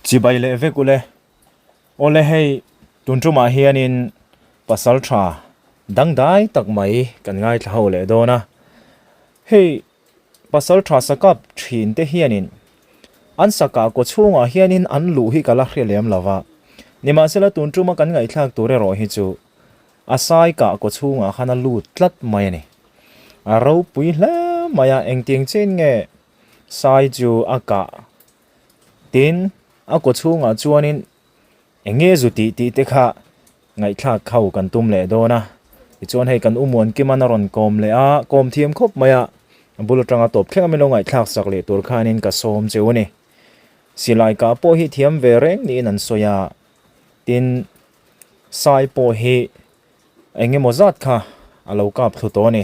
Chibai leh vek ule. Awle hei tun tumah hianin pasal tha dangdai tak mai kan ngaithla ho leh dawn a. Hei pasal tha sakap thin te hianin an sakah kaw chhungah hianin an luh hi ka la hre lem lo va. Nimahsela tun tuma kan ngaihthlak tur erawh hi chu a sai kah kaw chhungah khan a lut tlat mai a ni. A ropui hle mai a, engtiang chin nge sai chu a kah tin a kaw chhungah chuanin eng nge zu tih tih te kha ngaihthlak ho kan tum leh dawn a. Tichuan hei kan Umuan Kiman a rawn kawm leh a, kawm thiam khawp mai a, a bul atanga tawp thleng a min lo ngaihthlak sak leh tur khanin ka sawm cheu a ni. Silai kah pawh hi thiam ve reng niin an sawi a, tin sai pawh hi eng emaw zat kha a lo kap thlu tawh a ni.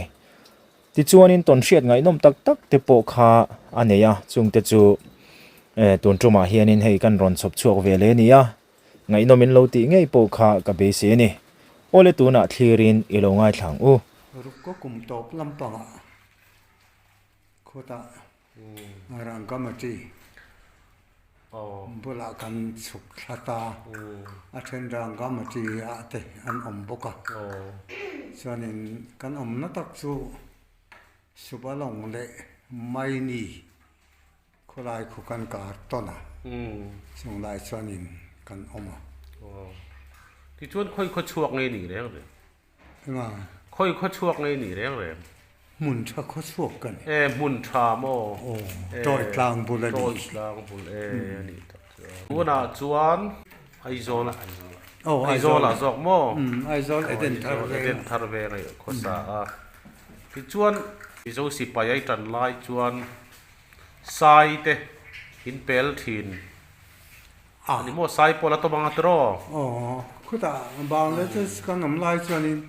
Tichuanin tawnhriat ngaihnawm tak tak te pawh kha a nei a, chungte chu tun tumah hianin hei kan rawn chhawp chhuak ve leh a ni a, ngaihnawm in lo tih ngei pawh kha ka beisei a ni. Awle tunah thlirin i lo ngaithla ang u. Ruk ka kum tawp lampangah khawtah Rangamati bulah kan chhuk thla ta a then Rangamati ah te an awm bawk a chuanin kan awmna tak chu Subalong leh Maini khawlai khu kan kar tawn a chung lai chuanin kan awm a. Tichuan khawi khaw chhuak ngei ni reng reng. Enga? Khawi khaw chhuak ngei ni reng reng. Hmun tha khaw chhuak ka ni. E, hmun tha maw? Aw, Tawi tlang bul a ni. Tawi tlang bul e a nih tak chu. Tunah chuan Aizawl Aw, Aizawl ah zawk maw? Umm, Aizawl Eden thar veng. Eden thar veng a khawsa a. Tichuan Mizo sipai ai tan lai chuan Sai te in pel thin. A ni maw sai pawh la tawm ang a tiraw? Aw, khutah Bangladesh kan awm lai chuanin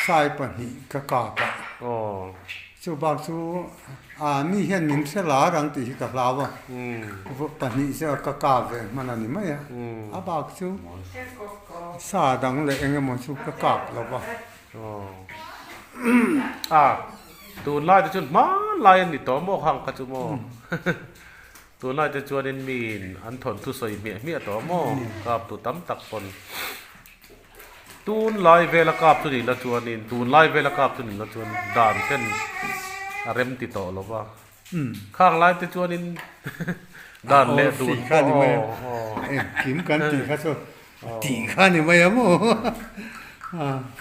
sai pahnih ka kap a. Aw. Chu bak chu a mi hian min hre lar ang tih hi ka hlau a, pahnih chu ka kap ve hman a ni mai a, a bak chu sa dang leh eng emaw chu ka kap lo va. Aw. A, tunlai te chuan hmanlai an ni tawh maw khang kha chu maw? Tunlai te chuanin miin an thawnthu sawi hmiah hmiah tawh maw? Kaptu tam tak pawn tunlai vela kap chu ni la chuanin tunlai vela kap chu ni la chuan dan ten a rem ti tawh lo va. Khang lai te chuanin dan leh dun pawh aw aw. Engkim kan tih kha chu tih kha ni mai a maw?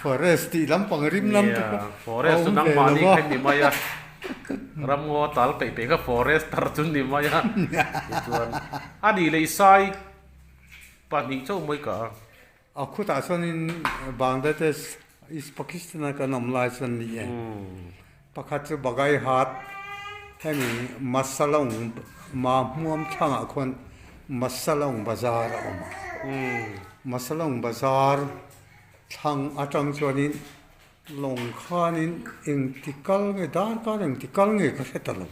Forest tih lampang rim lam te kha Forest chu nangmahni kha ni mai a. Ramngaw tal peih peih kha forester chu ni mai a, tichuan a nih leh sai pahnih chauh mai ka a. A khutah chuanin Bangladesh, East Pakistan a kan awm lai chuan ni e. Pakhat chu Bagaihat hemi Masalong Mahmuam thlangah khuan Masalong Bazar a awm a. Masalong Bazar thlang atang chuanin Lawng khanin engti kal nge darkar engti kal nge ka hre ta lo.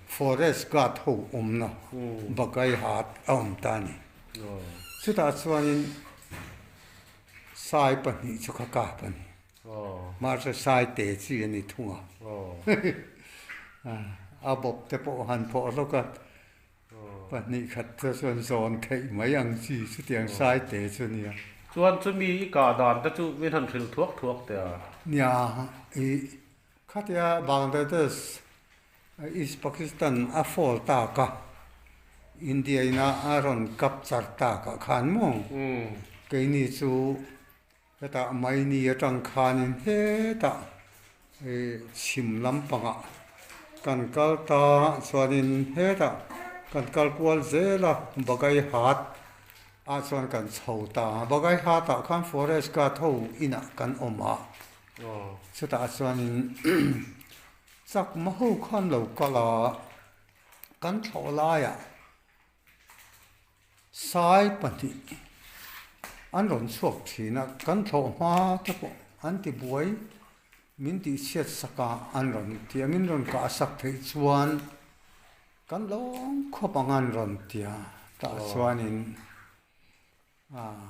Forest guard ho awmna Bagai hat a awm ta a ni. Chutah chuanin sai pahnih chu ka kap a ni. Mahse sai te chi a ni thung a. A bawp te pawh han phawh hlawk a, Pahnih khat chu chuan zawn theih mai ang chi chutiang sai te chu nia. Chuan chumi i kah dan te chu min han hrilh thuak thuak teh a. Nia, i khatia Bangladesh, East Pakistan a fall tak a, India ina a rawn capture tak ah khan maw keini chu Hetah Maini atang khanin hetah chhim lampangah kan kal ta chuanin hetah kan kal kual zel a Bagaihat ah chuan kan chho ta a, Bagaihat ah khan forest guard ho inah kan awm a, chutah chuanin chakma ho khan lo kal a, kan thlawh laiah. Sai pahnih an rawn chhuak thin a, kan thlawh hma te pawh an ti buai, min tih chhiat sak a an rawn ti a, min rawn kah sak theih chuan kan lawm khawp ang an rawn ti a, tah chuanin ah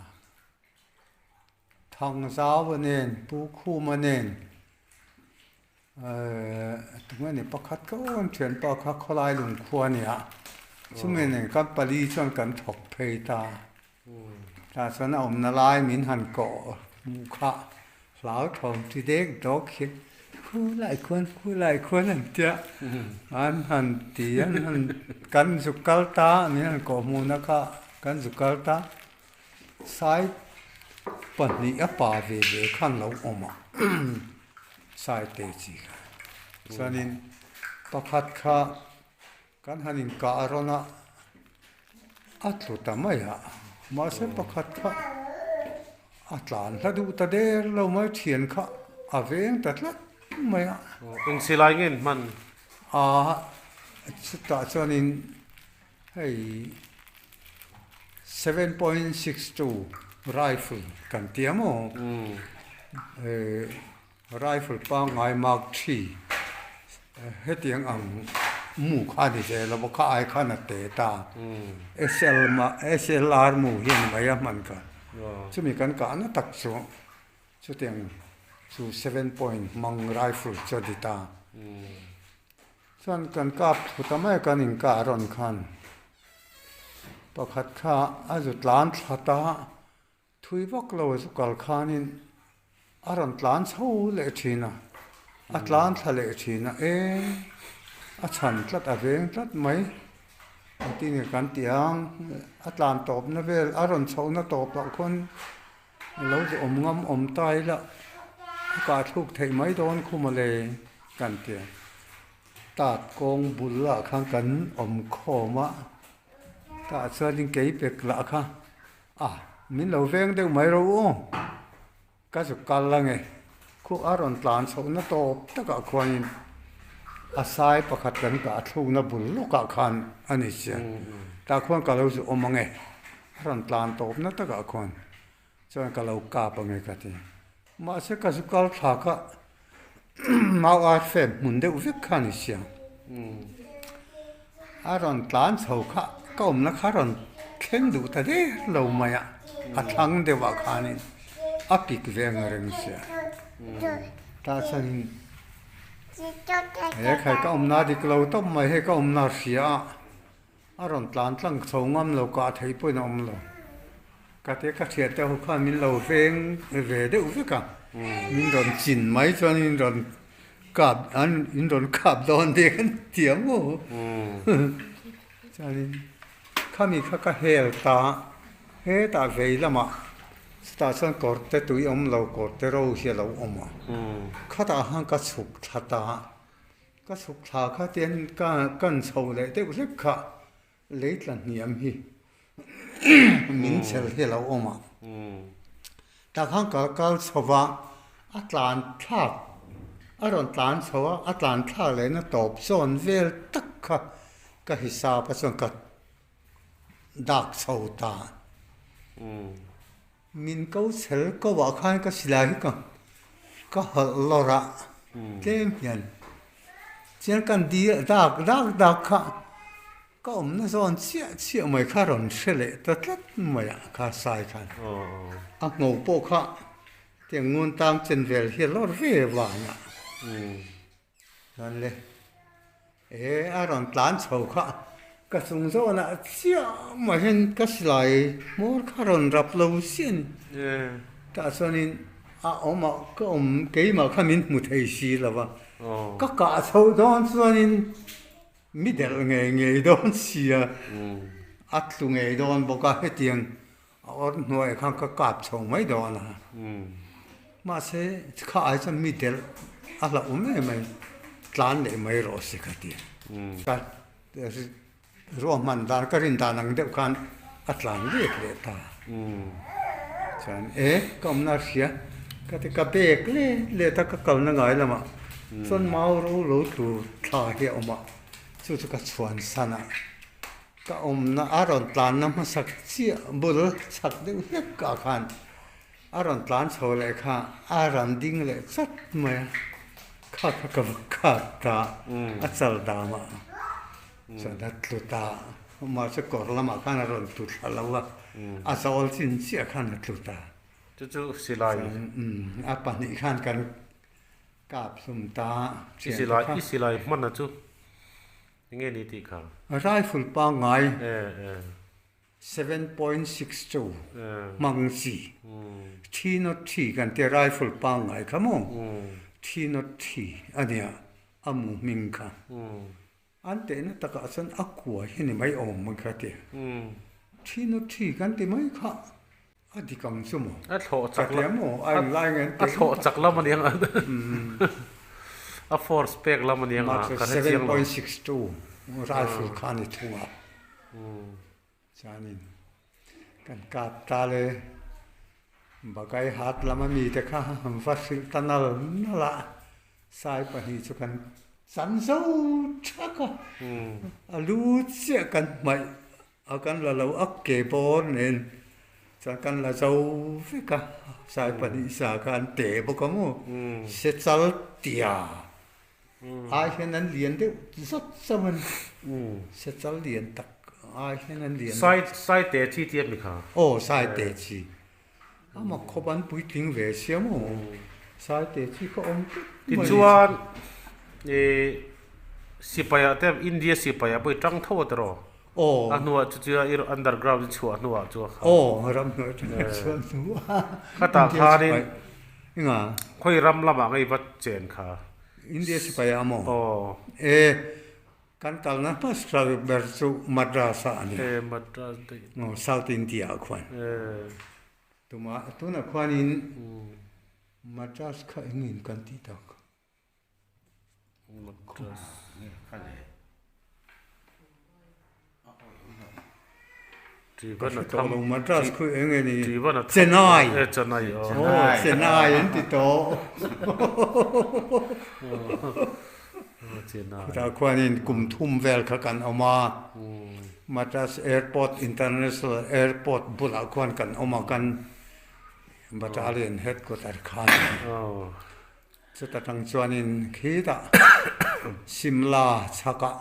Thangzau a nen, Pu Khuma nen. Tunge ni pakhat ka awn thianpa kha khawlai lungkhua a nia. Chumi nen kan pali chuan kan thawk phei ta. Tah chuan a awmna lai min han kawh hmuh kha hlauthawm ti dek dawk hian khulai khuan khulai khuan an tia an han ti an han kan zuk kal ta min han kawh hmuhna kha kan zuk kal ta sai pahnih a pa ve ve khan lo awm a sai te chi kha chuanin pakhat kha Kan han inkah rawn a, a tlu ta mai a, mahse pakhat kha a tlan hla duh ta der lo mai thian kha a veng ta tlat mai a. Eng silai nge in hman? A, chutah chuanin hei 7.62 rifle kan tia maw? Rifle pangngai mark thi hetiang ang mu kha a ni ve lo a, kha ai khan a te ta. SLR mu hi a ni mai a hman kha. Chumi kan kahna tak chu chutiang chu 7 point hmang rifle chu a ni ta. Chuan kan kap thu ta mai a kan inkah rawn khan pakhat kha a zu tlan thla ta. Thui vak lo chu kal khanin a rawn tlan chho leh thin a, a tlan thla leh thin a, e a chhan tlat a veng tlat mai engtin nge kan tih ang, a tlan tawpna vel a rawn chhohna tawpah khawn lo zu awm ngam awm ta ila a kah thluk theih mai dawn khu mawle kan ti a, tat kawng bulah khan kan awm khawm a, tah chuanin keipek lah kha. A, min lo veng deuh mai ro u. Ka zuk kal ange. Khu a rawn tlan chhohna tawp takah khuanin a sai pakhat kan kah thlukna bul lawkah khan a ni sia. Tah khuan ka lo zu awm ange. A rawn tlan tawpna takah khuan chuan ka lo kap ange ka ti. Mahse ka zu kal thla kha mau ar fem hmun deuh vek kha a ni sia. A rawn tlan chho kha ka awmna kha rawn thleng duh ta der lo mai a, a thlang deuh ah khanin a pik ve ang reng sia. Tah chuanin he khai ka awmna dik lo tawp mai hei ka awmna hria a. A rawn tlan tlang chho ngam lo kah theih pawhin a awm lo. Ka te ka thian te ho khan min lo veng ve deuh vek a, min rawn chin mai chuan in rawn kap an in rawn kap dawn nia kan ti ang aw. Chuanin khami kha ka hel ta hetah vei lamah chutah chuan kawr te tui awm lo kawr te ro hi a lo awm a, khatah khan ka chhuk thla ta. Ka chhuk thla kha tian ka kan chho leh deuh hlek kha lei tla hniam hi min chel hi a lo awm a. Tah khan ka kal chho va, a tlan thlak a rawn tlan chho a, a tlan thlak lehna tawp zawn vel tak kha ka hisap a chuan ka dak chho ta. Min ko chhel ko ah khan ka silai hi ka ka hawlh lawr a tlem hian chian kan di dak dak dak kha ka awmna zawn chiah chiah mai kha rawn hre leh ta tlat mai a kha sai khan a ngho pawh kha tiang ngun tang chen vel hi a lawr ve van a. Chuan le, e a rawn tlan chho kha ka chung zawnah chiah mah hian ka silai hmawr kha rawn rap lo chiah a ni. Tah chuanin a awmah ka awm keimah kha min hmu thei si lo va, ka kah chho dawn chuanin mi delh ngei ngei dawn sia, a tlu ngei dawn bawk a hetiang A awr hnuaiah khan ka kap chho mai dawn a, mahse kha ai chuan mi delh a hlauh em mai, tlan leh mai rawh se ka ti. Ka ruahman dan ka rin dan ang deuh khan a tlan let leh ta. Chuan e ka awmna a hria ka ti ka bek let let a ka kalna ngai lamah chuan mau ro lo tur thla hi a awm a, chu chu ka chhuan san a. Ka awmna a rawn tlanna hmasak chiah bul chhak deuh hlek ah khan a rawn tlan chho leh kha a rawn ding leh chat mai a, kha kha ka va khat ta a chal dam ah chuan a tlu ta mahse kawr lamah khan a rawn tlu thla lo a, a zawl chin chiah khan a tlu ta. Chu chu silai. A pahnih khan kan kap hlum ta thian te kha. I silai hman a chu. Enge ni tih kha? Rifle pangngai 7.62 hmang chi, thi not thi kan tia rifle pangngai kha maw? Thi not thi a nia a mu hming kha. An tehna takah chuan a kua hi ni mai awm mai kha tia. Thi not thi kan ti mai kha a dik ang chu maw? A thlawh chak lam a inlai nge an a thlawh chak lam a niang a a force pek lam a niang a ka hre chiang lo. 7.62 rifle kha a ni thung a. Chuanin kan kap ta le Bagai hat lama mite kha an va hrilh ta nal nal a, sai pahnih chu kan chan zo thak a, a lu chiah kan hmaih a kan la lo a ke bawr nen chuan kan la zo vek a, sai pahnih sa kha an te bawk a maw, se chal tia Ai hian an lian deuh zat zauh a ni. Sechal lian tak ai hian an lian deuh. Sai sai te chi tia mi kha. Aw sai te chi. Ama khawp an puitling ve sia maw. Sai te chi kha awm tlat mai. Tichuan i sipai ah te India sipai ah pawh i tang tho a tiraw? Aw. A hnuah chu chuan i underground i chhuah hnuah chu a kha. Aw ramhnuai atanga chhuah hnuah. Khatah khanin Enga? Khawi ram lamah ngei va chen kha. India sipai ah maw? Aw. E, kan kalna hmasa ber chu Madras ah a ni. E, Madras daih. Aw, South India ah khuan. E. Tuma, tunah khuanin Madras kha engin kan tih tak? Madras. Ka hre tawh lo Madras khu eng nge ni? Chennai. Chennai aw. Chennai an ti tawh. Chennai. Khutah khuanin kum thum vel kha kan awm a. Madras Airport International Airport bulah khuan kan awm a kan Battalion headquarter khan. Chuta tang chuanin khitah Simla chhakah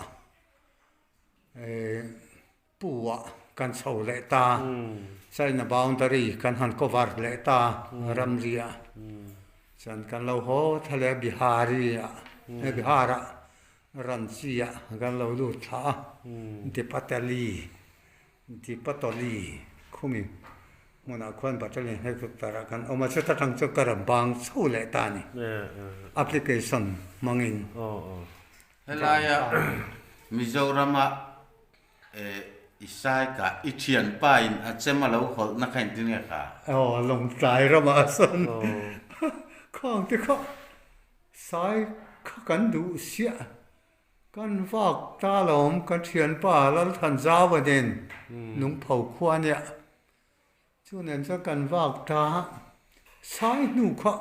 Pu-ah kan chho leh ta, China boundary kan han cover leh ta ramri-ah. Chuan kan lo haw thla leh a Bihari-ah, Bihar-ah Ranchi-ah kan lo lut thla a, Dipatali, Dipatoli khumi hmunah khuan battalion headquarter-ah kan awm a, chuta tang chu ka rawn bang chho leh ta a ni, application hmangin. Helaia Mizorama i saika i thianpa in a chem a lo hawlhna kha engtin nge kha? Aw, Lawngtlai ramah sawn khang te kha sai kha kan duh siah, kan vak ta lawm kan thianpa Lalthanzau nen Lungpho khua nia. Chu nen chuan kan vak ta sai hnu kha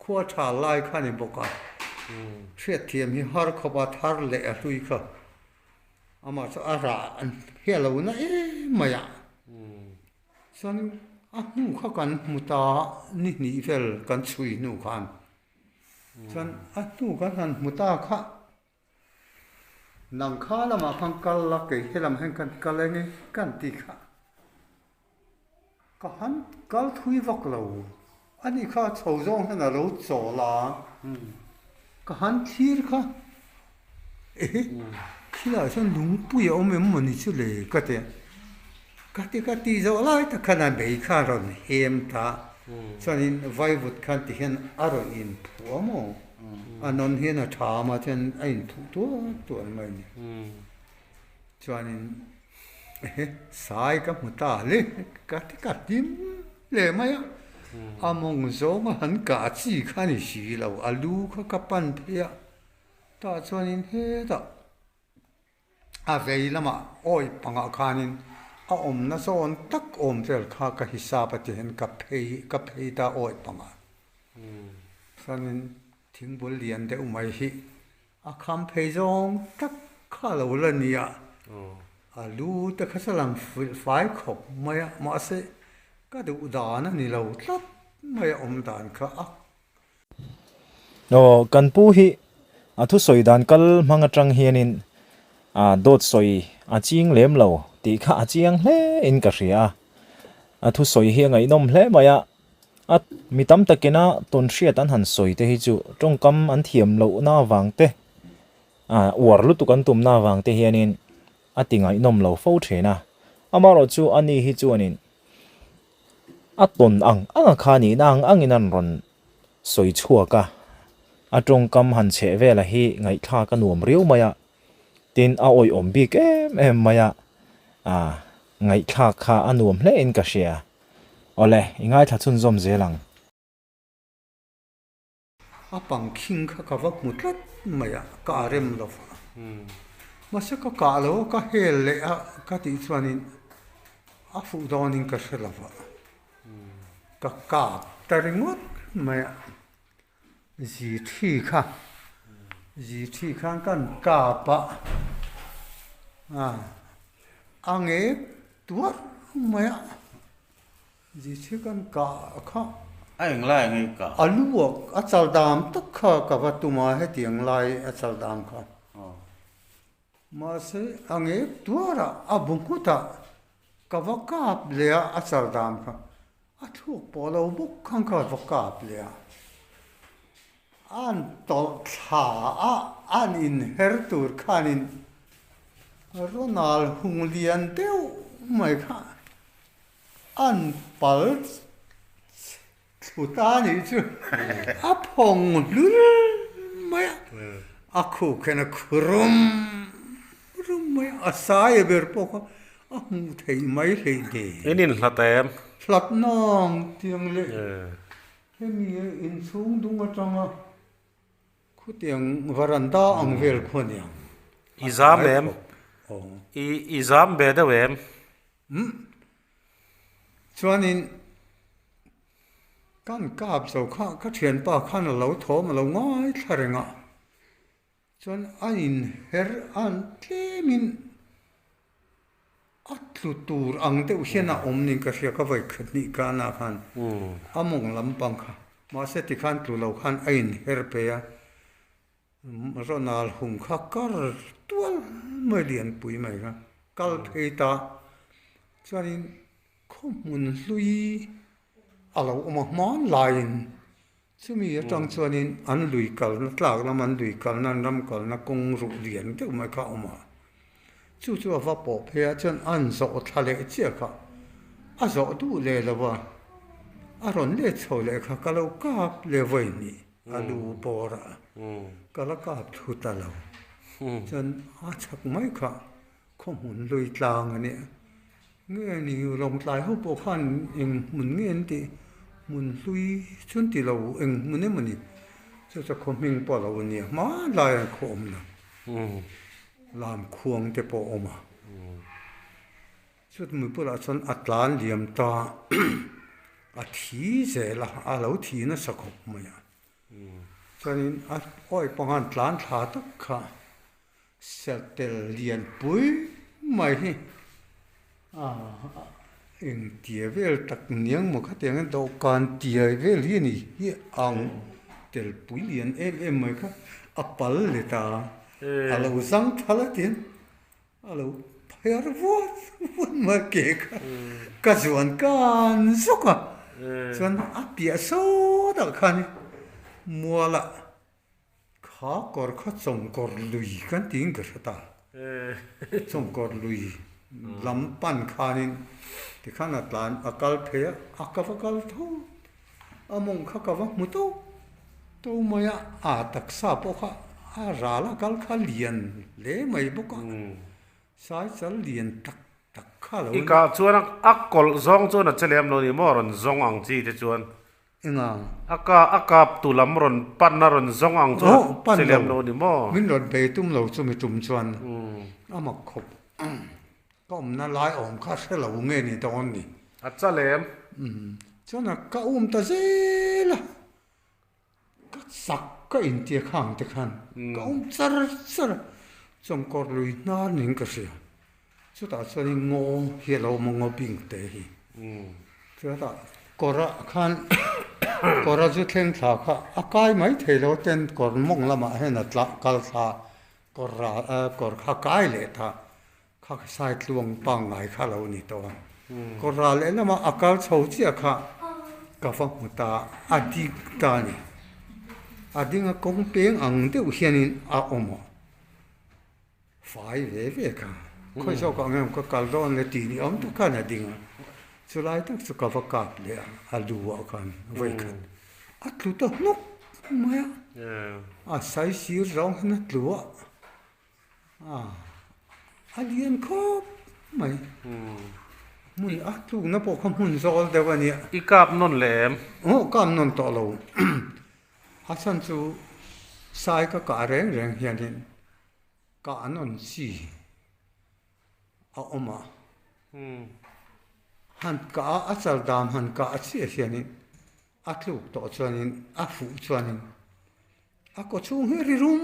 khua tha lai kha a ni bawk a, hriatthiam hi har khawp a thar leh a hlui kha amah chu a rah hiah lo na em mai a, chuan a hnu kha kan hmu ta ni hnih vel kan chhui hnu khan chuan a hnu kan han hmu ta kha. Nang kha lamah khan kal la, kei helam hian kan kal eng e kan ti kha. Ka han kal thui vak lo. Ani kha chho zawng hian a lo chawl a, ka han thlir kha ehe khilaiah chuan lungpui a awm em mawni chu le ka ti a. Ka ti ka ti zawh lai tak khan a bei kha a rawn hem ta. Chuanin vaivut khan ti hian a rawn inphuah maw? A nawn hian a tha a chuan a inthuh tuar tuar mai a ni. Chuanin ehe sai ka hmu ta le ka ti ka hlim hle mai a. A mawng zawng a han kah chi kha a ni si lo, a lu kha ka pan phei a, tah chuanin hetah A vei lamah awi pangah khanin a awmna zawn tak awm vel kha ka hisap a ti hian ka phei ka phei ta awi pangah. Chuanin thingbul lian deuh mai hi a kham phei zawng tak kha a lo la ni a, a lu te kha chu a lang fai khawp mai a, mahse ka duh dan a ni lo tlat mai a awm dan kha a Aw, kan pu hi a thusawi dan kal hmang atang hianin a dawt sawi a ching lem lo tih kha a chiang hle in ka hria a. A thusawi hi a ngaihnawm hle mai a, a mi tam takina tawn hriat an han sawi te hi chu tawngkam an thiam lohna avang te. Uar lutuk an tumna avang te hianin a ti ngaihnawm lo fo thin a. Amaherawhchu a ni hi chuanin a tawn ang ang a kha nihna ang angin an rawn sawi chhuak a. A tawngkam han chheh vela hi ngaihthlak a nuam riau mai a. Tin, a awihawm bik em em mai a. Ngaihthlak kha a nuam hle in ka hria. Awle, i ngaithla chhunzawm zel ang. A pangkhing kha ka va hmu tlat mai a, ka a rem lo va. Mahse ka kah lo a, ka hel leh a ka tih chuanin a fuh dawnin ka hre lo va. Ka kap ta ringawt mai a, zi thi kha, zi thi khan kan kap a, a ngek tuar mai a. Zithe kan kah kha. A eng lai ang i kah? A lu ah a chal dam tak kha ka va tum a hetiang lai a chal dam kha. Mahse a ngek tuar ah a bu nghut ah ka va kap leh a a chal dam kha a thluak pawh lo bawk khan ka va kap leh a. An tawlh thla a an inher tur khanin Ronald hung lian deuh mai kha An pal thlu ta a nih chu a phawng hlul mai a, a khup khen a khu rum rum mai a, a sai a ber pawh kha a hmuh theih mai hleih hle. In inhlat em? Hlat nang tiang leh hemi inchhung dung atanga khutiang varanda ang vel khu a niang. I zam em? I zam ve deuh em? Umm. Chuanin kan kap zo kha ka thianpa khan a lo thawm a lo ngai thla reng a, chuan a inher an tlemin a tlu tur ang deuh hian a awm niin ka hria ka vawi khat hnih ka ana khan a mawng lampang kha mahse tikhan tlu lo khan a inher phei a. Ronald hung kha kar tual mai lianpui mai kha kal phei ta chuanin khaw hmun hlui a lo awm a hman laiin chumi atang chuanin an lui kalna tlak lam an lui kalna an ram kalna kawng ruh lian deuh mai kha a awm a chu chu a va pawh phei a chuan an zawh thla leh chiah kha a zawh duh leh lo a a rawn let chho leh kha ka lo kap leh vawi hnih. A lu bawr a ka la kap thu ta lo. Chuan a chhak mai kha khaw hmun lui tlang a nia. Nge ni Lawngtlai ho pawh khan eng hmun nge an tih hmun hlui chu an ti lo eng hmun emaw ni. Chu chu khaw hming pawh a lo nia hmanlai an khaw awm lo. Lam khuang te pawh a awm a. Chutmi bulah chuan a tlan liam ta a thi zel a, a lo thi nasa khawp mai a. Chuanin a awi panghan tlan thla tak kha sertel lian pui mai hi a eng tia vel tak niang maw khatiang hian dawhkan tia vel hi a ni hi ang tel pui lian em em mai kha a pal let a, a lo zang thal a tiang. A lo pher vuat vuat mai ke kha ka zuan kan zawk a, chuan a piah sawtah khan mualah kha kawr kha chawngkawr lui kan tiin ka hre ta, chawngkawr lui lam pan khanin tikhan a tlan a kal phei a, a ka va kal tho a mawng kha ka va hmu tawk tawk mai a, a taksa pawh kha a ral a kal kha lian hle mai bawk a, sai chal lian tak tak kha lo a ni. I kah chuan a kawlh zawng chuan a che lem lo ni maw rawn zawng ang chi te chuan? Enga? A ka a kap tu lam rawn pan a rawn zawng ang chuan a che lem lo ni maw? Min rawn bei tum lo chumi tum chuan a mak khawp. Ka awmna lai awm kha hre lo nge ni dawn ni. A chal em? Umm. Chuan a ka um ta zel a, ka chak ka intia kha ang te khan ka um char char a, chawngkawr lui hnar niin ka hria. Chutah chuanin ngaw hi a lo awm a, ngaw bing te hi. Chutah kawrah khan kawra zu thleng thla kha a kai mai thei lo ten kawr mawng lamah hian a tla kal thla kawr kawr kha kai leh ta. Kha sai tluang pangngai kha lo ni tawh a, kawrra lehlamah a kal chho chiah kha ka va hmu ta a ding ta a ni. A ding a kawng peng ang deuh hianin a awm a. Fai ve ve kha. Khawi zawkah nge ka kal dawn le tih ni awm tak khan a ding a. Chulai tak chu ka va kap leh a, a lu ah khan vawi khat a tlu ta hnawk mai a. A sai sir zawng hian a tlu a, a lian khawp mai. Hmun a tlukna pawh kha hmun zawl deuh a nia. I kap nawn leh em? Aw kap nawn tawh lo. A chhan chu sai ka kah reng reng hianin Kah nawn chi a awm a, han kah a, a chal dam han kah chiah hianin a tluk tawh chuanin a fuh chuanin a kaw chhung hi ri rum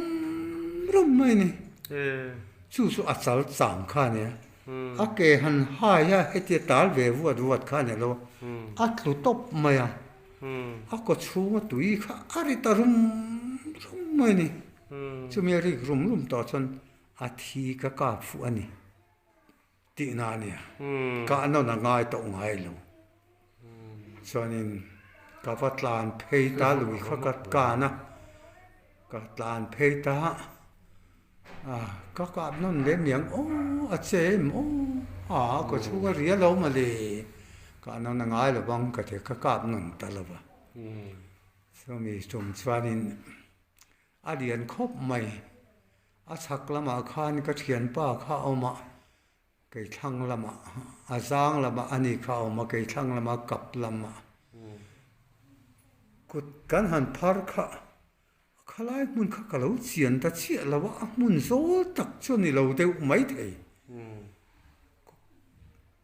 rum mai a ni. Chu chu a chal cham kha a nia, a ke han hai a hetia tal ve vuat vuat kha a ni lo, a tlu tawp mai a, a kaw chhunga tui kha a ri ta rum rum mai a ni. Chumi a rik rum rum tawh chuan a thi ka kap fuh a ni tihna a nia. Kah nawn a ngai tawh ngai lo. Chuanin ka va tlan phei ta lui kha ka kan a, ka tlan phei ta a, ka kap nawn leh miang aw a che em aw a kaw chhung a ria lo mawle kah nawn a ngai lo vang ka ti a, ka kap nawn ta lo va. Chumi tum chuanin A lian khawp mai. A chhak lamah khan ka thianpa kha a awm a, kei thlang lamah, a zang lamah a ni kha a awm a, kei thlang lama kap lamah. Kut kan han phar kha, khalai hmun kha ka lo chian ta chiah lo a, a hmun zawl tak chu a ni lo deuh maithei.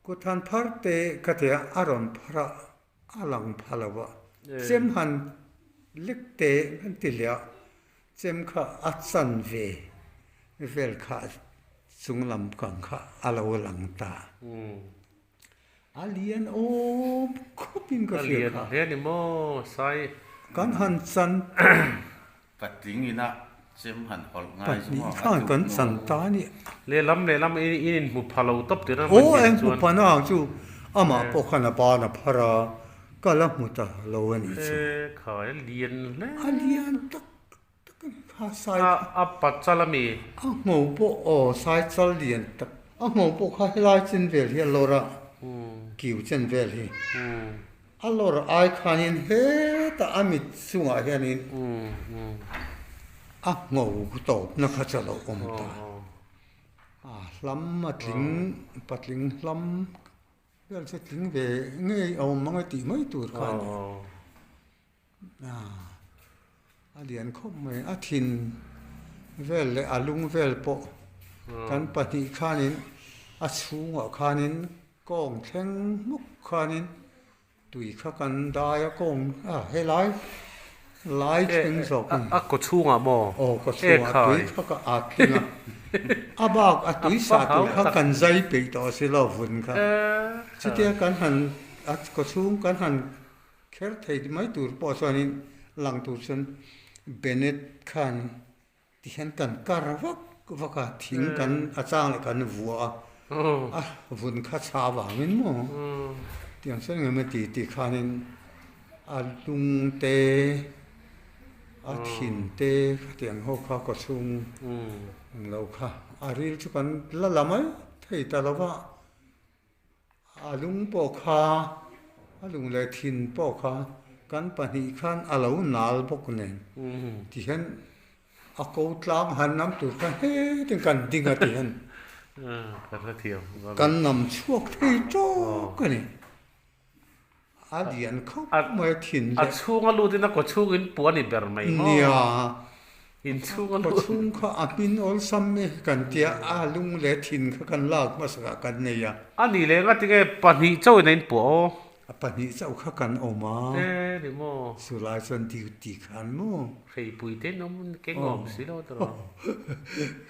Kut han phar te ka ti a, a rawn phar a. A lang pha lo a, chem han lek te kan ti leh a, chem kha a chan ve vel kha chung lam kang kha a lo lang ta. A lian awm khawp in ka hria kha. A lian hle a ni maw Sai? Kan han chan. Patling ina chem han hawlh ngai chu maw a Pahnih khan kan chan ta a ni. Lehlam lehlam in inhmu pha lo tawp tir a man Aw nen eng hmu chuan. pha na ang chu amah pawh khan a ban a phar a, ka la hmu ta lo a nih chu. E khai a lian hle. A lian tak tak a ni kha sai kha. A pachal a mi. A ngho pawh aw sai chal lian tak a ngho pawh kha helai chen vel hi a lawr a, kiu chen vel hi. A lawr ai khanin hetah a mit chungah hianin a ngho tawpna kha chu a lo awm ta. A hlam a tling, patling hlam vel chu tling ve ngei a awm ang e tih mai tur kha a ni. A lian khawp mai, a thin vel leh a lung vel pawh kan pahnih khanin a chhungah khanin Kawng thleng hmuk khanin tui kha kan dai a kawng a helai lai thleng zawk a ni. A kaw chhungah maw? Aw kaw chhungah tui kha ka at thleng a, a bak a tui sa tur kha kan zai peih tawh a si lo vun kha. Chutia kan han a kaw chhung kan han kher thei mai tur pawh chuanin lang tur chuan Bennett khan Tihian kan kar vak vak a, thing kan a chang leh kan vuah a, a vun kha chha vangin maw tiang chuan engemaw ti tih khanin a lung te, a thin te khatiang ho kha kaw chhung ang lo kha a ril chu kan la la mai thei ta lo va. A lung pawh kha, a lung leh thin pawh kha kan pahnih khan a lo nal bawk nen tihian a ko tlang han nam tur khan hetin kan ding a tihian kan nam chhuak thei tawk a ni. A lian khawp mai thin le. A chhung a lut in a kaw chhung in puan i ber mai maw? Nia. In chhung a lut. Kaw chhung kha a hmin awlsam e kan tia a lung leh thin kha kan lak hmasa ah kan nei a. A nih leh nga tinge pahnih chauh in a in puah aw? A pahnih chauh kha kan awm a. E ni maw? Chulai chuan duty khan maw? Hreipui te in awm keng awm si lo tawh.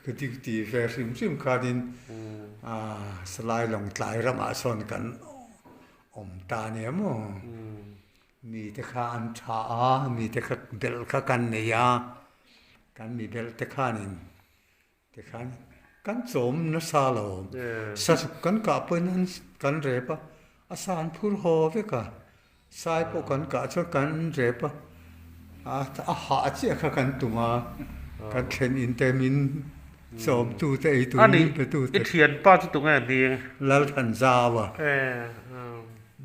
Ka duty ve hrim hrim khanin Salai Lawngtlai ramah sawn kan Awm ta nia maw? Mite kha an tha a, mite kha belh kha kan nei a, kan mi belh te khanin tikhan kan chawm nasa lo. Sazuk kan kah pawhin an kan rep a, a sa an phur haw vek a, sai pawh kan kah chuan kan rep a, a hah chiah kha kan tum a, kan thlen in te min. Chawmtu te ei tur Ani min pe tu i te. thianpa chu tunge hming? Lalthanzaua E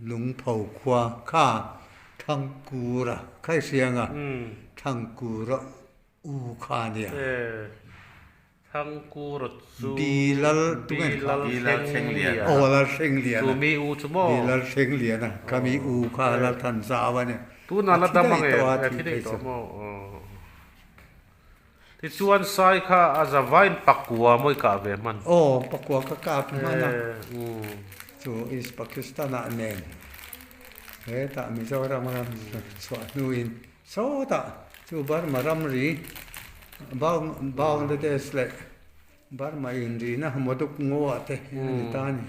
Lungpho khua kha Thangkura Khaihrianga Thangkura u kha nia. E Thangkura chu Bilal tunge kha? Bilal Thlengliana. Aw Lalthlengliana. Chu mi u chu maw? Bi Lalthlengliana kha mi u kha Lalthanzaua nia. Tunah A la thi dam daih ange tawh a e thi thi daih phei tawh chu. maw? Aw. Tichuan Sai kha a zavain pakua mawi kah ve hman. Aw, pakua ka kap hman a. Chu East Pakistan ah nen hetah Mizoram ram chhuah hnuin sawtah chu Burma ramri Bangladesh leh Burma inrina Moduk ngaw ah te a ni ta a ni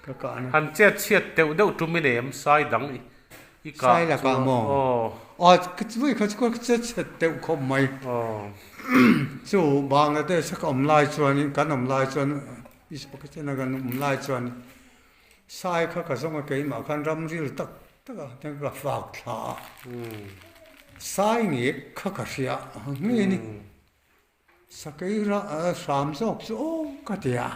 ka kahna. Han chet chhiat deuh deuh tum i nei em Sai dang i I kah Sai lakah chu maw? aw. Aw, vui kha chu ka che chhet deuh khawp mai. Aw. Chu Bangladesh a ka awm lai chuanin, kan awm lai chuan, East Pakistan a kan awm lai chuan Sai kha ka zawng a keimah khan ram ril tak tak a ten ka fak thla a. Sai ngek kha ka hria ngei ni. Sakei hram zawk chu aw ka ti a,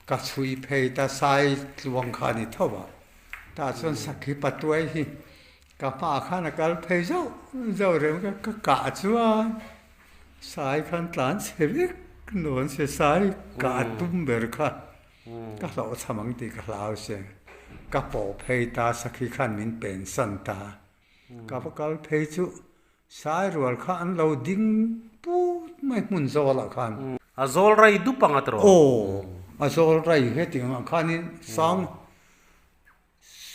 ka chhui phei ta sai tluang kha a ni tho a, tah chuan sakhi patuai hi ka hmaah khan a kal phei zauh zauh reng a, ka kah chuan sai khan tlan chhe vek nuam se sai kah tum ber kha ka hlauhchham ang tih ka hlau se, ka pawh phei ta sakhi khan min pensan ta, ka va kal phei chu Sai rual kha an lo ding put mai hmun zawlah khan. A zawl rai dup ang a tiraw? Aw, a zawl rai heti angah khanin sang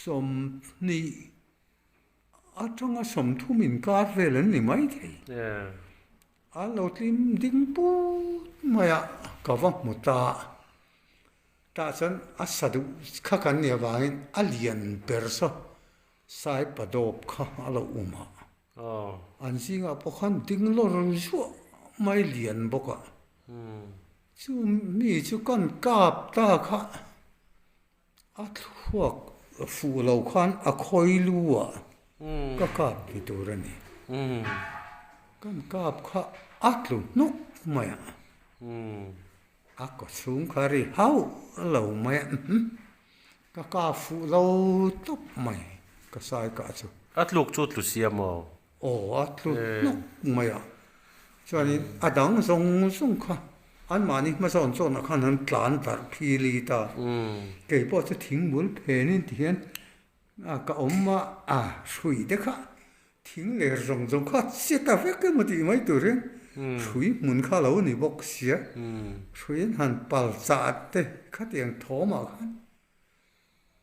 sawmhnih atanga sawmthum inkar vel an ni maithei. An lo tlim ding put mai a, ka va hmu ta. Tah chuan a sa duh kha kan nih avangin a lian ber saw Sai padawp kha a lo um a, an zingah pawh khan ding lawr zuah mai lian bawk a, chu mi chu kan kap ta kha a thluak fuh lo khan a khawi lu ah ka kap ni tur a ni. Kan kap kha a tlu hnuk mai a, a kaw chhung kha ri hauh lo mai a. Ka ka fuh lo tawp mai ka sai kah chu. A tluk chu tlu sia maw? Aw a tlu hnawk mai a. Chuanin a dang zawng zawng kha anmahni hmazawn chawnah khan an tlan darh phili ta. Kei pawh chu thingbul phenin ti hian ka awm a, a hrui te kha Thing ler zawng zawng kha che ta vek emaw tih mai tur hian hrui hmun kha lo ni bawk sia. Hrui an han pal chah te khatiang thawmah khan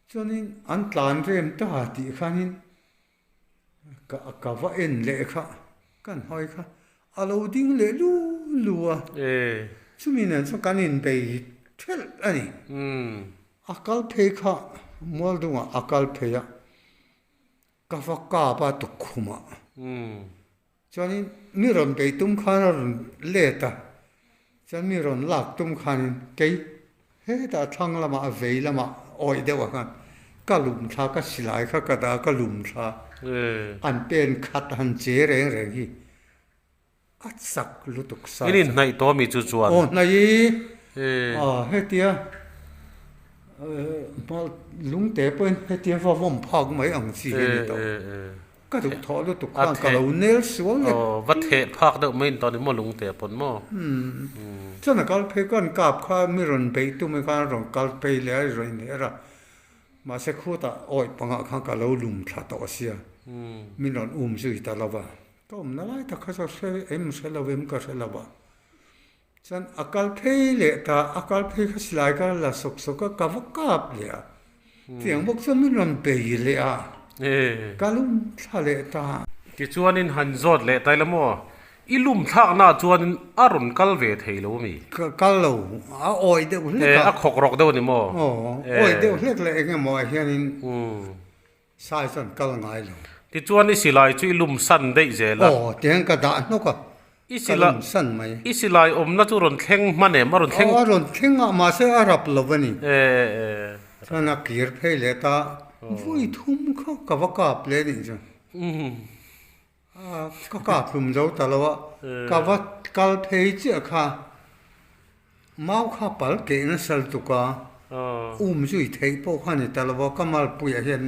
chuanin an tlan rem ta tih khanin ka ka va en leh kha kan hawi kha a lo ding leh lu lu a. Chumi nen chuan kan inbei thelh a ni. A kal phei kha Mualdungah a kal phei a. Ka va kap a tukkhumah chuanin mi rawn bei tum khan a rawn let a, chuan mi rawn lak tum khanin kei hetah thlang lamah a vei lamah awih deuh ah khan ka lum thla ka silai kha ka dah a ka lum thla an pen khat han che reng reng hi a chak lutuk sa In inhnaih tawh ami chu chuan? Aw hnaih i a hetia lungte pawhin hetia va vawm phak mai ang chi hi a ni tawh. Ka duh thawh lutuk khan ka lo nel sual leh. Aw va theh phak deuh mai in tawh a ni maw lungte pawn maw? Chuan a kal phei khan kap kha mi rawn beih tum hi khan a rawn kal phei leh a rawn inher a. Mahse khutah awih pangah khan ka lo lum thla tawh sia min rawn um zui ta lo va. Ka awmna lai tak kha chu hre em hre lo em ka hre lo a. Chuan a kal phei leh ta, a kal phei kha silai ka la sawk sawk a, ka va kap leh a. Tiang bawk chuan min rawn bei leh a, ka lum thla leh ta. Tichuanin han zawt leh ta ila maw, i lum thlaknaah chuanin a rawn kal ve thei lo mi? Ka kal lo, a awih deuh hlek a. A khawk rawk deuh a ni maw? Aw, awih deuh hlek leh eng emaw ah hianin. Sai chuan kal ngai lo. Tichuan i silai chu i lum san daih zel a. Aw, tiang ka dah hnawk a, ka lum san mai. I silai awmna chu rawn thleng hman em? A rawn thleng. Aw, a rawn thleng a, mahse a rap lo a ni. E, e. Chuan a kir phei leh ta, vui thum kha ka va kap leh nih chu. Ka kap hlum zo ta lo a, ka va kal phei chiah kha. Mau kha pal keh nasa lutuk a, um zui theih pawh kha ni ta lo va, ka malpuiah hian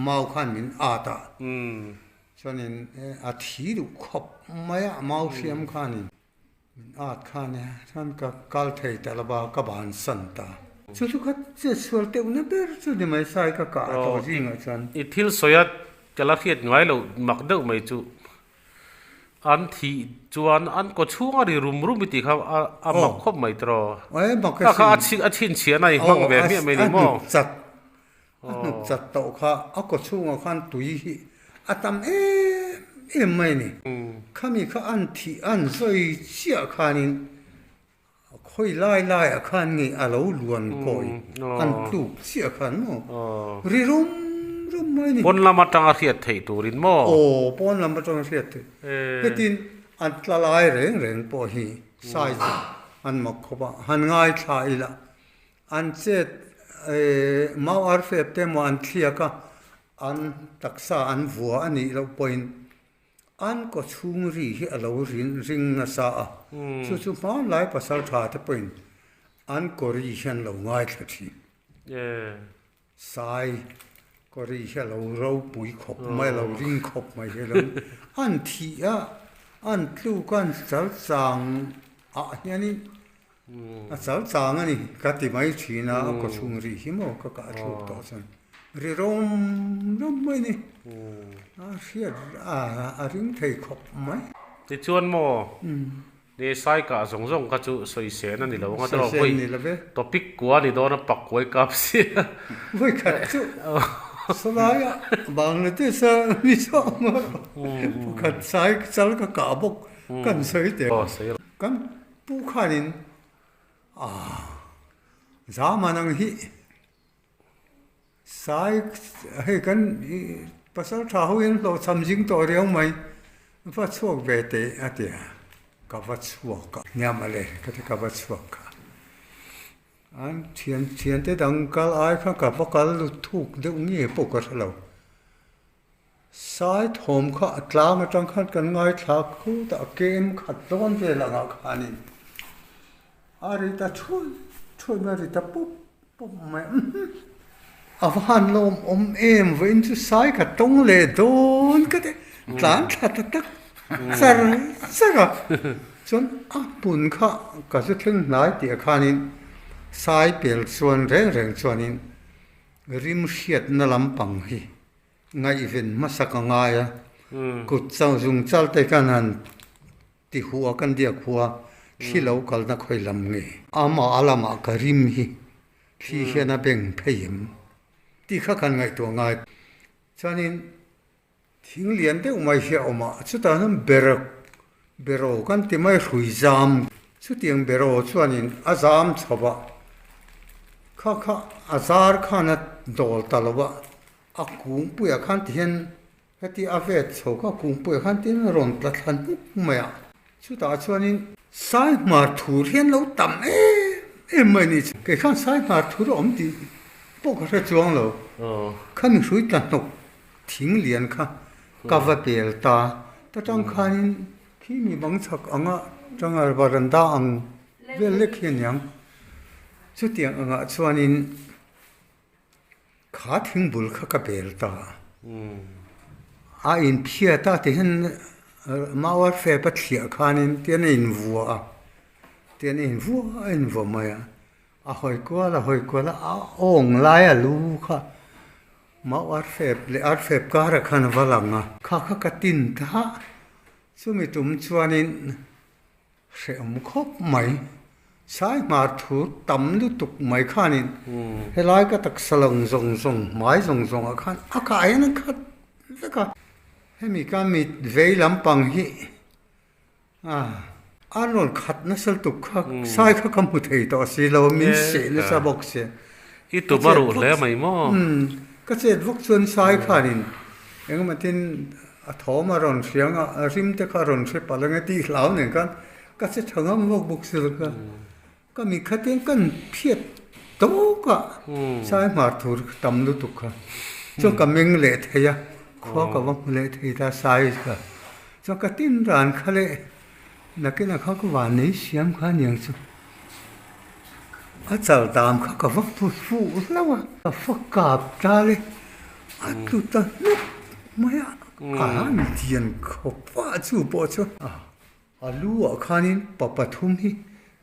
mau khan min at a, chuanin a thi duh khawp mai a, mau hriam khanin min at kha nia, chuan ka kal thei ta lo va, ka bansan ta. Chu chu kha chetsual deuhna ber chu ni mai sai ka kah tawh zingah chuan. I thil sawi a ka la hriat ngai loh mak deuh mai chu. An thih chuan an kaw chhung a ri rum rum i tih kha a mak khawp mai tiraw? Kha kha a chhinchhiahna i hmang ve hmiah mai ni maw? A hnuk chat, a hnuk chat tawh kha a kaw chhungah khan tui hi a tam em em mai a ni. Khami kha an thih an zawi chiah khanin Khawi lai laiah khan nge a lo luan kawi an tluk chiah khan maw? Ri rum rum mai ni. Pawn lam atanga hriat theih turin maw? Aw, pawn lam atanga hriat theih. Hetin an tla lai reng reng pawh hi sai chu an mak khawp a, han ngaithla ila an chet mau ar fep te emaw an thliak a, an taksa an vua a nih loh pawhin An kaw chhung ri hi a lo rin ring nasa a, chu chu hmanlai pasal tha te pawhin an kaw ri hian lo ngaithla thin. Sai kaw ri hi a lo ropui khawp mai, a lo ring khawp mai hi lo an thih a, an tluk a, an chal chang ah hianin A chal chang a ni, ka ti mai thin a, a kaw chhung ri hi maw ka kah thluk tawh chuan ri rawm rawm mai a ni, a hriat a ring thei khawp mai. Tichuan maw ni sai kah zawng zawng kha chu sawisên a ni lo ang a tawh vawi topic kua a ni dawn a pak kuai kap si a. Vawi khat chu sawlaia Bangladesh a mi chhuak maw pakhat sai chal ka kah bawk kan sawi teh. Kan Pu khanin ah zaman ang hi sai hei kan pasal tha ho hian hlawh cham zing tawh riau mai va chhuak ve teh a ti a, ka va chhuak a nia mawle ka ti ka va chhuak a, an thian thiante dang kal ai kha ka va kal lut thuk deuh nge pawh ka hre lo. Sai thawm kha a tlang atang khan kan ngaithla khut a, a kem khat dawn vel angah khanin a ri ta thuai thuai mai, a ri ta pup pup mai a, a va han lawm awm em vawiin chu sai ka tawng leh dawn ka ti, tlan thla ta tak char char a, chuan a hmun kha ka zu thleng hnai tih ah khanin sai pel chuan reng reng chuanin rim hriatna lampang hi Ngaihven hmasa ka ngai a, kut chau zung chal te khan han ti hua kan diak hua, thli lo kalna khawi lam nge? Amah a lamah ka rim hi thli hian a beng phei em? Tih kha kan ngaihtuah ngai. Chuanin thing lian deuh mai hi a awm a, chutah hian ber beraw kan ti mai hrui zam. Chutiang beraw chuanin a zam chho a, kha kha a zar khan a dawl ta lo a, A kungpuiah khan ti hian heti a vet chho kha kungpuiah khan tin a rawn tla thla hnuk mai a, chutah chuanin Saihmar thur hian lo tam em em mai a ni. Kei khan Saihmar thur a awm tih pawh ka hre chuang lo, khami hrui tla hnawk thing lian kha ka va bel ta, ta tang khanin khi mi bang chhak anga tanga varanda ang vel lek hi a niang, chutiang angah chuanin. Kha thingbul kha ka bel ta. A inphiat a ti hian mau fep a thliah khanin tian a invua a, tian a invua a invua mai a. A hawi kual a hawi kual a, a awng lai a lu kha mau fep leh ar fep karah khan a va lang a. Kha kha ka tin ta, chumi tum chuanin Hrehawm khawp mai. Sai hmar thu tam lutuk mai khanin helai ka taksa lang zawng zawng hmai zawng zawngah khan a kah hian a khat vek a. Hemi ka mit vei lampang hi a rawn khat nasa lutuk kha sai kha ka hmu thei tawh si lo min seh nasa bawk sia. I tum a ruh hle mai maw? Ka chet vak chuan sai khanin engemaw tin A thawm a rawn hriang a, a rim te kha a rawn hre palh ang e tih hlau nen khan ka che tha ngam vak bawk si lo kha. Ka mi khat hian kan phiat tawk a, sai hmar thur tam lutuk kha. Chuan ka meng leh thei a, khua ka va hmu leh thei ta sai kha. Chuan ka tin ran kha leh nakinah kha ka van nei siam kha aniang chu. A chal dam kha ka va pu fuh hlauh a, ka va kap tal e, a tlu ta hnuk mai a, a han lian khawp a chu pawh chu. A lu ah khanin pa pathum hi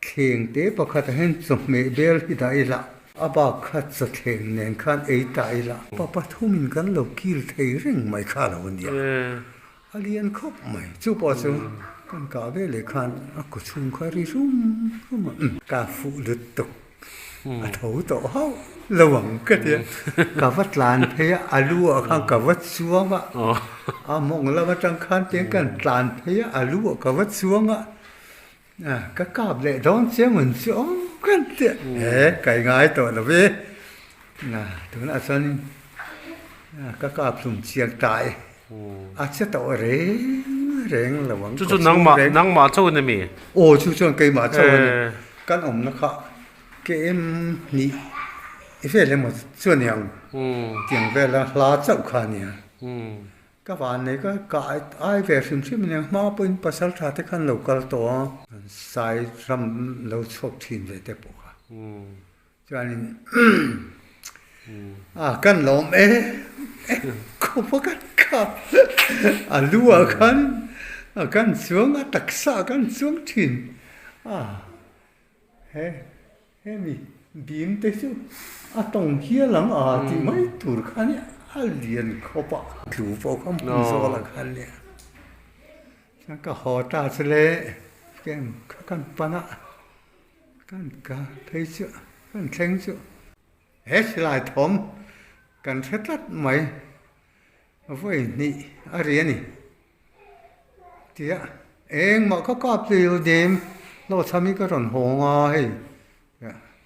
thleng te pakhat ah hian chawhmeh bel hi dah ila, a bak kha chawthleng nen khan ei ta ila, pa pathum in kan lo kil thei reng mai kha a lo nia. A lian khawp mai. Chu pawh chu kan kah ve leh khan a kaw chhung kha ri rum rum a, ka fuh lut tuk a tho tawh hauh lo ang ka ti a, ka va tlan phei a, a lu ah khan ka va chuang a, a mawng lam atang khan tiang kan tlan phei a, a lu ah ka va chuang a, ka kap leh dawn chiang ang chu awm kan ti a, he kai ngai tawh lo ve, tunah chuanin ka kap hlum chiang ta e. A che tawh reng reng lo ang. Chu chu nangmah nangmah chauh a ni mi? Aw chu chuan keimah chauh a ni. Kan awmna kha KM hnih vel emaw chu a ni ang. Tiang vela hla chauh kha a nia. Ka van nei ka kah ai ve hrim hrim a nia. Hma pawhin pasal tha te khan lo kal tawh a. Sai ram lo chhuak thin ve te pawh kha. Chuanin a kan lawm e khawp a kan kap a lu ah khan a kan chuang a taksa ah kan chuang thin a he hemi bim te chu a tawng hial ang a tih mai tur kha nia a lian khawp a tlu pawh kha hmun zawl ah khan nia chuan ka haw ta chu le kha kan pan a. Kan ka phei chu kan thleng chu he silai thawm kan hre tlat mai vawi hnih a ri a ni tia engmah ka kap tlil dim hlawhchham hi ka rawn hawng a hei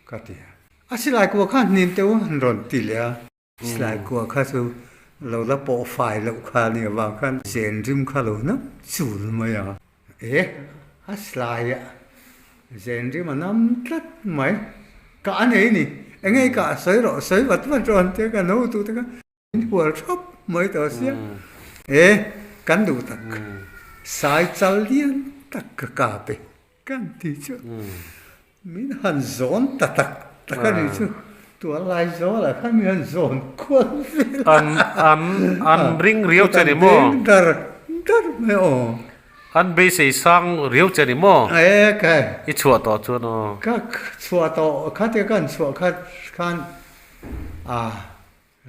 ka ti a a silai kua kha hnim teuh a an rawn ti leh a. Silai kua kha chu lo la pawh fai loh kha a nih avang khan zen rim kha lo nam chul mai a. E, a silai ah zen rim a nam tlat mai. Kah a nei ni. Eng nge kah sawi rawh, sawi vat vat rawh an tia kan hotu te kha min hual thap mai tawh sia. E, kan duh tak sai chal lian tak ka kap e. Kan ti chu min han zawn ta tak tak a nih chu tual lai zawl ah khan min han zawn kual vel a. An an an ring riau che ni maw? An dar dar mai aw. An beisei sang riau che ni maw? E kai. I chhuah tawh chuan aw. Ka chhuah tawh khatia kan chhuah khat khan a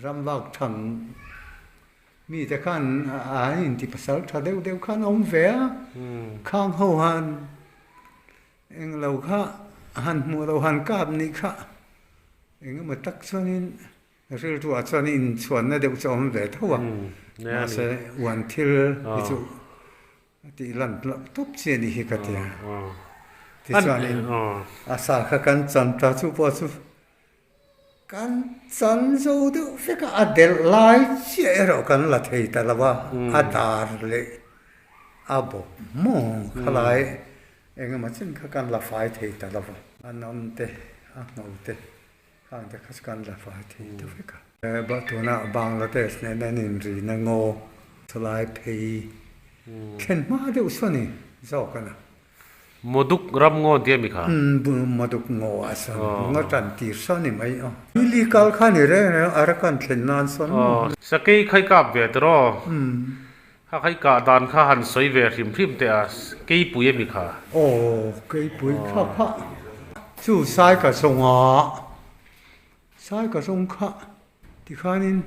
Ram vak thang mite khan an inti pasal tha deuh deuh khan a awm ve a, khang ho han englo kha han hmuh loh han kap nih kha engemaw tak chuanin rilruah chuan inchhuanna deuh chu a awm ve tho a, mahse uan thil hi chu A tih lan loh tawp chi a nih hi ka ti a. Tichuanin a sa kha kan chan ta chu pawh chu kan chan zo deuh vek a, a delh lai chiah erawh kan la thei ta lo a, a dar leh a bawp maw khalai eng emaw chin kha kan la fai thei ta lo va. A nawm te, a ngho te khang te kha chu kan la fai thei ta vek a. Tuna Bangladesh nen an inrina ngaw chulai phei thlen hma deuh saw ni zawk a na. Moduk ram ngaw tia mi kha? Moduk ngaw ah sawn ngaw tan tir saw ni mai aw. Lili kal kha ni reng reng Arakan thlen nan sawn maw? Sakei khai kap ve tawh. Kha khai kah dan kha han sawi ve hrim hrim teh a, keipui a mi kha? Aw keipui kha kha chu sai ka zawnga. Sai ka zawng kha tikhanin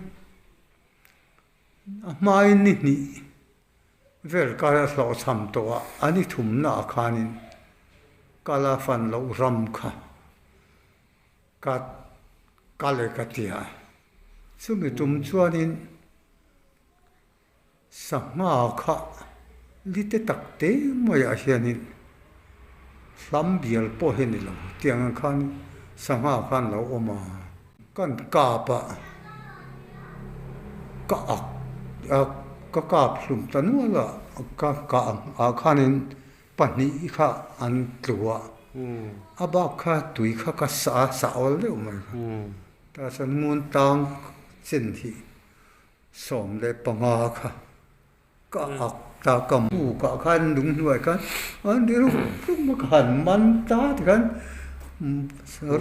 a hmain ni hnih vel ka hlawhchham tawh a, a ni thumna ah khanin ka la fan loh ram kha ka kal e ka ti a, chumi tum chuanin Sangha kha lite tak te maiah hianin hlam bial pawh hi a ni lo tiang ang khan sangha khan lo awm a, kan kap a ka ak a ka kap hlum ta nual a ka kah ah khanin pahnih kha an tlu a, a bak kha tui kha ka sah a sah awl deuh mai kha tah chuan ngun tang chen hi. 15 kha ka ak ta ka buk ah khan lung hnuai khan an ri rum rum a ka han man ta tikhan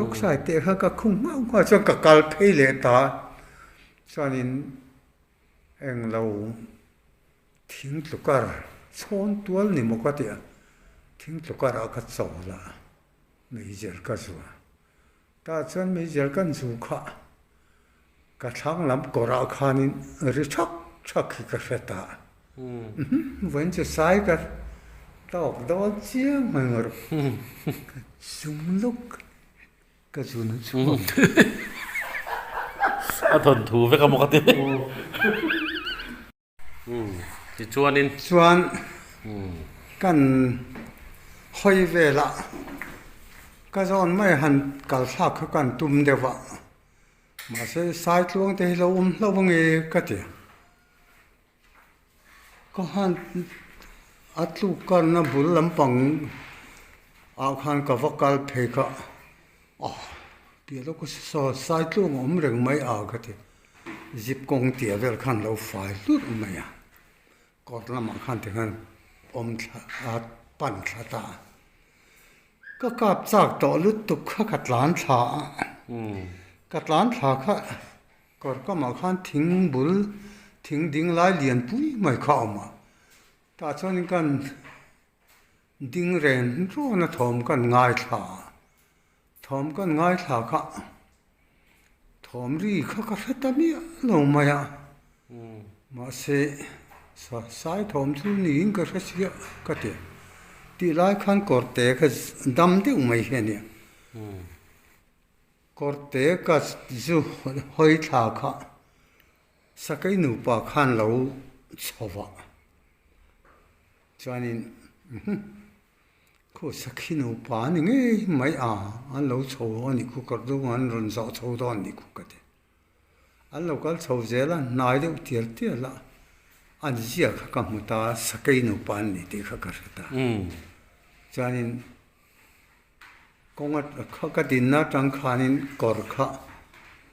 Rucksai teh kha ka khung nghauh nghauh a chuan ka kal phei leh ta chuanin englo thing tlukar chhawn tual ni maw ka ti a, thing tlukar ah ka chawl a meizial ka zuah. Tah chuan meizial kan zu kha ka thlang lam kawrah khanin ri thak thak hi ka hre ta. Vawiin chu sai ka tawk dawn chiang mai ngawr ka zum lawk ka zun chhuak. A thawnthu vek a maw ka ti. Tichuanin. Chuan kan hawi velah ka zawn mai han kal thlak kha kan tum deuh a, mahse Saitluang te hi lo awm hlauh ange ka ti. Ka han a tluk karna bul lampang ah khan ka va kal phei kha Aw, piah lawk a saw Saitluang a awm reng mai a ka ti. Zip kawng tia vel khan lo fai hlut mai a, kawr lamah khan ti khan awm thla a pan thla ta a. Ka kap chak tawh lutuk kha ka tlan thla a, ka tlan thla kha kawr kamah khan thing bul thing ding lai lian pui mai kha a awm a, tah chuanin kan Ding reng rawn a thawm kan ngaithla a, thawm kan ngaithla kha thawm ri kha ka hre ta miah lo mai a, mahse sai thawm chu niin ka hre chiah ka ti. Tih lai khan kawrte kha dam deuh mai hi a nia. Kawrte ka zu hawi thla kha Sakei nupa khan lo chho a. Chuanin khu sakhi nupa a ni ngei mai a, an lo chho a ni khu kawr dung an rawn zawh chho dawn a ni khu ka ti. An lo kal chho zel a, hnai deuh tial tial a, an zia kha ka hmu ta a, sakei nupa an ni tih kha ka hre ta. Chuanin kawnga kha ka dinna atang khanin kawr kha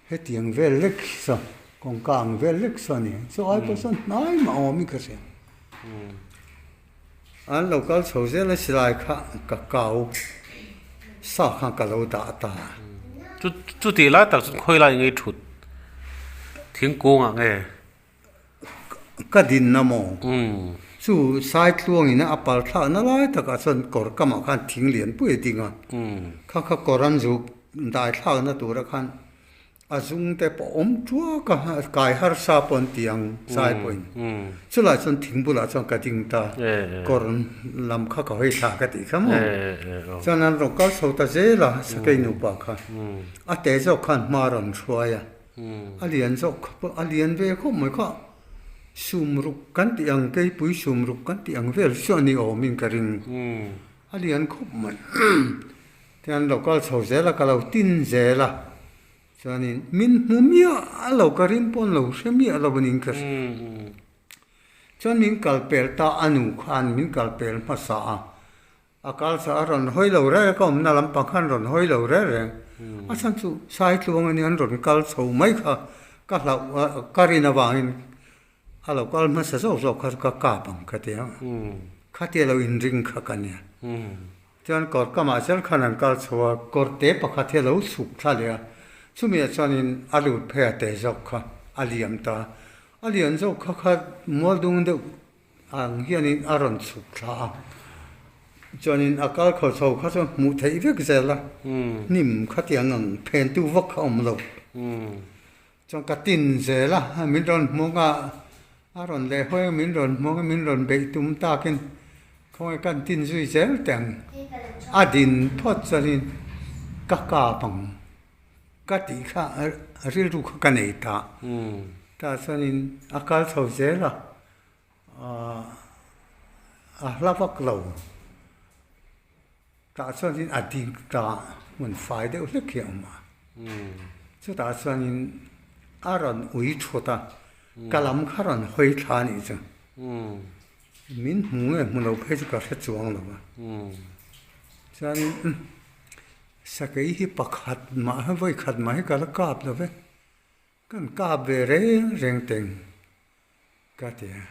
hetiang vel lek saw kawngka ang vel lek saw a ni chu ai pawh chuan hnai mah awm in ka hria an lo kal chho zel a silai kha ka kau sa khan ka lo dah ta chu chutih lai tak chuan khawi lai nge thut thingkung ah nge. Ka dinna maw? Chu Saitluangin a pal thlakna lai takah chuan kawr kamah khan thing lian pui a ding a, kha kha kawr an zuk dai thlakna tura khan a zung te pawh awm tuak a, kai harsa pawh an ti ang Saipuiin. Chulai chuan thing bulah chuan ka ding ta, kawr lam kha ka hawi thla ka tih kha maw? Chuan an rawn kal chho ta zel a, Sakei nupa kha a te zawk khan hma rawn hruai a. A lian zawk kha pawh a lian ve khawp mai kha. Sumruk kan tih ang keipui sumruk kan tih ang vel chu a ni awmin ka ring. A lian khawp mai. Tihian lo kal chho zel a ka lo tin zel a. Chuanin min hmu miah lo ka ring pawn lo hre miah lo a niin ka hria. Chuan min kal pel ta a nu khan min kal pel hmasa a. A kal chah a rawn hawi lo reng reng a, awmna lampang khan rawn hawi lo reng reng. A chhan chu Saitluang a nia an rawn kal chho mai kha ka hlauh a, ka rin avangin a lo kal hmasa zawk zawk kha chu ka kap ang ka ti a, khatia lo inring kha ka nia. Chuan kawr kamah zel khan an kal chho a, kawrte pakhat hi a lo chhuk thla leh a, chumi ah chuanin a lut phei a te zawk kha a liam ta a, a lian zawk kha kha mual dung deuh Ang hianin a rawn chhuk thla a, chuanin a kal khaw chho kha chuan hmuh theih vek zel a, hnim khatiang ang phentu vak kha a awm lo. Chuan ka tin zel a, min rawn hmawng a, a rawn leh hawi a, min rawn hmawng a, min rawn beih tum takin khawnge kan tin zui zel teh ang. A din phawt chuanin ka kap ang ka tih kha rilru kha ka nei ta. Tah chuanin a kal chho zel a. A hla vak lo. Tah chuanin a ding ta hmun fai deuh hlek hi a awm a. Chutah chuanin a rawn ui thut a, ka lam kha rawn hawi thla a nih chu. Min hmu nge hmu lo phei chu ka hre chuang lo a. Chuanin sakei hi pakhat mah vawi khat mah hi ka la kap lo ve. Kan kap ve reng reng teng. Ka ti a,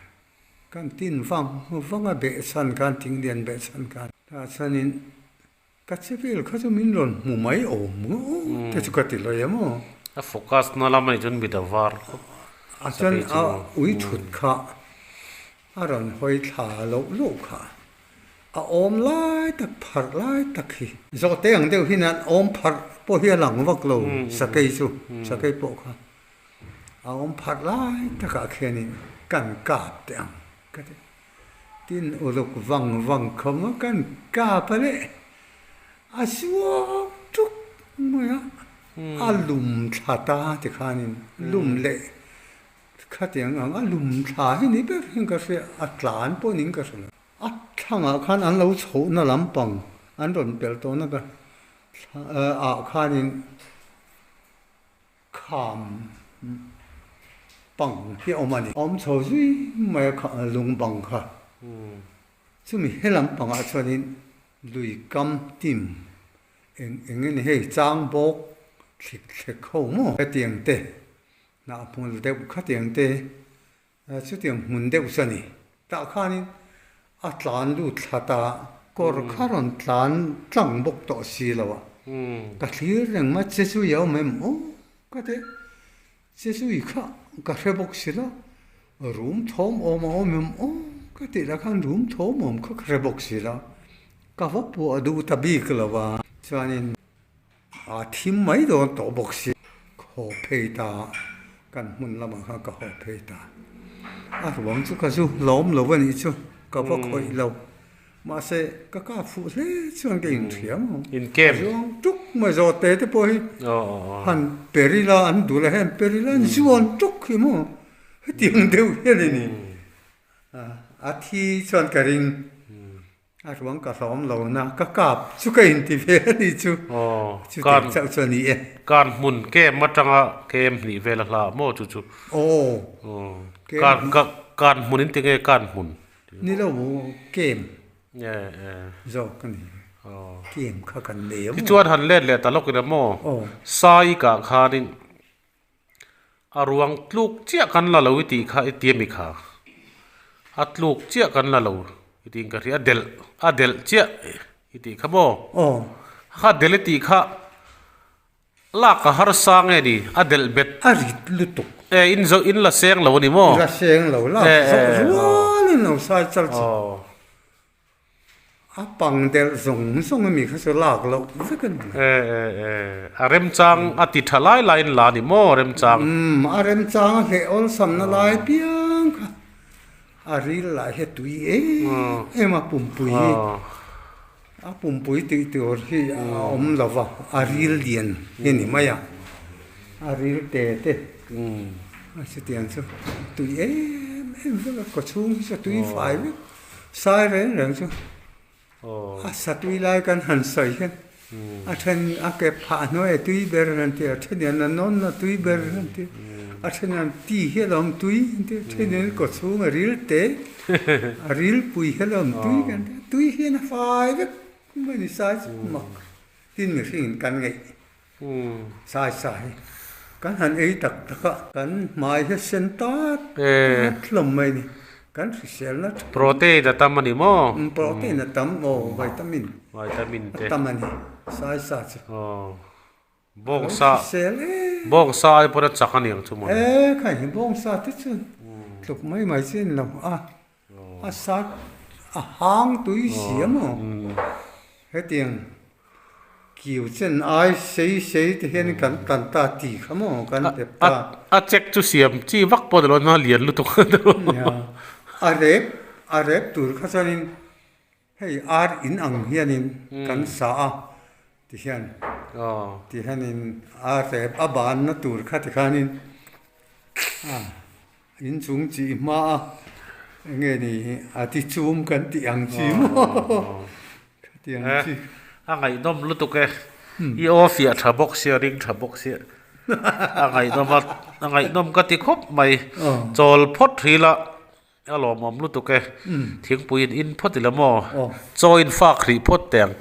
kan tin vang vang a behchhan khan, thing lian behchhan khan. Tah chuanin Ka che vel kha chu min rawn hmu mai awm ngawt te chu ka ti lawi a maw? A focus na lam a nih chuan mit a var khawp A chuan a ui thut kha a rawn hawi thla loh loh kha a awm lai tak pharh lai tak hi. Zawhte ang deuh hian an awm pharh pawh hi a lang vak lo sakei chu sakei pawh kha a awm pharh lai takah khianin kan kap teh ang ka ti. Tin uluk vang vang khawm a kan kap a leh a suak tuk mai a, a lum thla ta tikhanin lum leh khatiang ang a lum thla hi ni ber hian ka hria a tlan pawh niin ka hre lo. A thlangah khan an lo chhohna lampang an rawn pelh tawhna ka ah khanin Kham pang hi a awm a ni. A awm chho zui mai a kha lung bang kha. Chumi he lam pangah chuanin lui kam tim eng eng nge ni hei chang bawk thlik thlek ho maw hetiang te hnah hmul deuh khatiang te Chutiang hmun deuh chu a ni. Tah khanin a tlan lut thlat a, kawr kha rawn tlan tlang bawk tawh si lo a. Ka thlir reng mai, che chu i awm em aw ka ti a, che chu i kha ka hre bawk si lo, rum thawm awm a awm em aw ka tih lah khan rum thawm awm kha ka hre bawk si lo, ka va puah duh ta bik lo a. Chuanin A thim mai dawn tawh bawk si. Ka haw phei ta a, kan hmun lamah khan ka haw phei ta. A ruang chu ka zu hlawm lo a nih chu, ka va khawih lo. Mahse, ka kap fuh hle chuan ka inthiam ang. Inkem. A zuang tuk mai zawh te te pawh hi han per ila, an dul a hian per ila, an zuan tuk hi maw? Hetiang deuh hian a ni. A thi chuan ka ring. A ruang ka hlawm lo na ka kap chu ka inti ve a ni chu. Aw, Chu tih chauh chu a ni e. Kar hmun kem atanga kem hnih vel a hla maw chu chu. Aw. Kem. Kar ka kar hmun in ti nge kar hmun? Ni lo kem. E e. Zawk a ni. Aw. Kem kha kan nei a maw. Tichuan han let leh ta lawk ila maw. Aw. Sai kah khanin A ruang tluk chiah kan la lo i tih kha i ti a mi kha? A tluk chiah kan la lo i tiin ka hria, a delh a delh chiah i tih kha maw? Aw. Kha delh i tih kha lak a harsa nge ni? A delh bet. A rit lutuk. E in zo in la seng lo a ni maw? La seng lo, lak zawh rualin lo sai chal chu. Aw. A pang delh zawng zawng a mi kha chu lak loh vek a ni. E e e, a remchang a ti tha lai laiin la ni maw remchang? Umm, a remchang a hleh awlsamna lai piang kha a ril lah hi a tui em em a pumpui hi a pumpui tih tur hi a awm lo va, a ril lian hi a ni mai a, a ril te te a chutiang chu tui em em vek a, kawchhung hi chu a tui fai vek. Sai reng reng chu a sa tui lai kan han sawi hian a then a ke phah hnuai a tui ber an ti a, a then hian a nawn a tui ber an ti a, a then hian ti hi a lo awm tui an ti a, a then hian kaw chhung a ril te a ril pui hi a lo awm tui kan ti a, tui hian a fai vek mai ni sai chu mak tin mihringin kan ngeih Sai sai kan han ei tak tak a, kan hmai hi a sen tat tat hlawm mai ni, kan hriselna tha. Protein a tam a ni maw? Protein a tam aw, vitamin vitamin te a tam a ni, sai sa chu. Aw, bawngsa bawngsa ai pawn a chak a ni ang chu maw? E khai hi bawngsa te chu tluk mai mai chu a ni lo a, a sa a hang tui si a maw? Hetiang Kiu chen ai sei sei te hian kan tan ta ti kha maw kan pep ta. A check chu siam chi vak pawh ni lo na lian lutuk a ni lo. A rep a rep tur kha chuanin hei ar in ang hianin kan sa a ti hian ti hianin a rep a banna tur kha ti khanin a inchung chi hma a enge ni a ti chum kan tih ang chi maw. Eh, a ngaihnawm lutuk e. I aw fiah tha bawk sia, ring tha bawk sia. A ngaihnawm a, a ngaihnawm ka ti khawp mai. Chawl phawt hril a, a lawmawm lutuk e. Thingpui in in phawt ila maw? Chaw in fak hrih phawt teh ang.